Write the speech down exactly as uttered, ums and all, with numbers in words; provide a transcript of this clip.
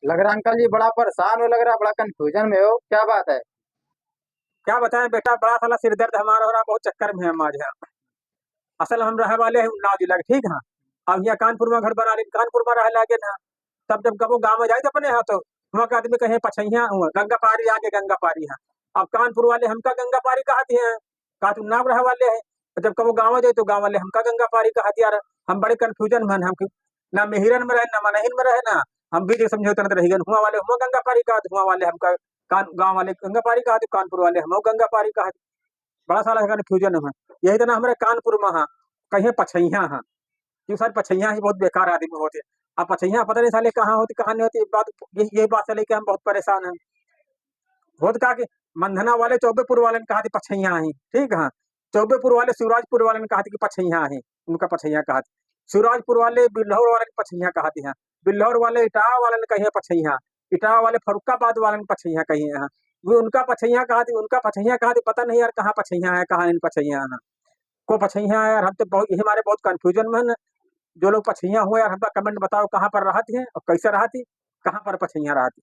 लग रहा अंकल जी बड़ा परेशान हो, लग रहा बड़ा कंफ्यूजन में हो, क्या बात है? क्या बताएं बेटा, बड़ा साला सिर दर्द हमारा हो रहा, बहुत चक्कर में है हम आज। असल हम रहे वाले हैं उन्नाव जिला के, ठीक है। अब यहाँ कानपुर में घर बना ले, कानपुर में रह लागे ना। तब जब कबो गाँव में जाए तो अपने यहाँ तो वहाँ का आदमी कहे पछैया हुआ, गंगा पारी आगे गंगा पारी है। अब कानपुर वाले हमका गंगा पारी कहती हैं, का तू उन्नाव रहे वाले हैं। जब कबो गाँव जाए तो गाँव वाले हमका गंगा पारी कहती यार। हम बड़े कंफ्यूजन में हैं, हम कि-, ना मेहिरन में रहे, ना मनहिन में रहे, ना हम बीच के समझौता नहीं रह गए। हुआ वाले हुआ गंगा पारी कहती, हुआ वाले हमका कान-, गाँव वाले गंगा पारी कहती, कानपुर वाले हम गंगा पारी कहती। बड़ा साला कंफ्यूजन में। यही तना हमारे कानपुर में हाँ, कहीं पछैया हाँ। क्यों सारे पछैया ही बहुत बेकार आदमी होते। अब पछैया पता नहीं साले कहाँ होती, कहाँ नहीं होती। ये बात, ये, ये बात से लेके हम बहुत परेशान हैं। होत का कि मंधना वाले चौबेपुर वाले ने कहा थी पछैया ही, ठीक है। चौबेपुर वाले शिवराजपुर वाले ने कहा थी कि पछैया ही, उनका पछैया कहा थी। शिवराजपुर वाले बिल्हौर वाले ने पछैया कहा थी, हाँ। बिल्हौर वाले इटावा वाले ने कही है पछैया, इटावा वाले फरुखाबाद वाले ने पछैया कही है, हाँ। वो उनका पछैया कहा थी, उनका पछैया कहा थी, पता नहीं यार कहाँ पछैया है, कहाँ नहीं पछैया है। को पछैया है यार, हम तो बहुत, यही हमारे बहुत कंफ्यूजन में है ना। जो लोग पछैया हुए यार, हमका कमेंट बताओ कहाँ पर रहती हैं और कैसे रहती, कहाँ पर पछैया रहती।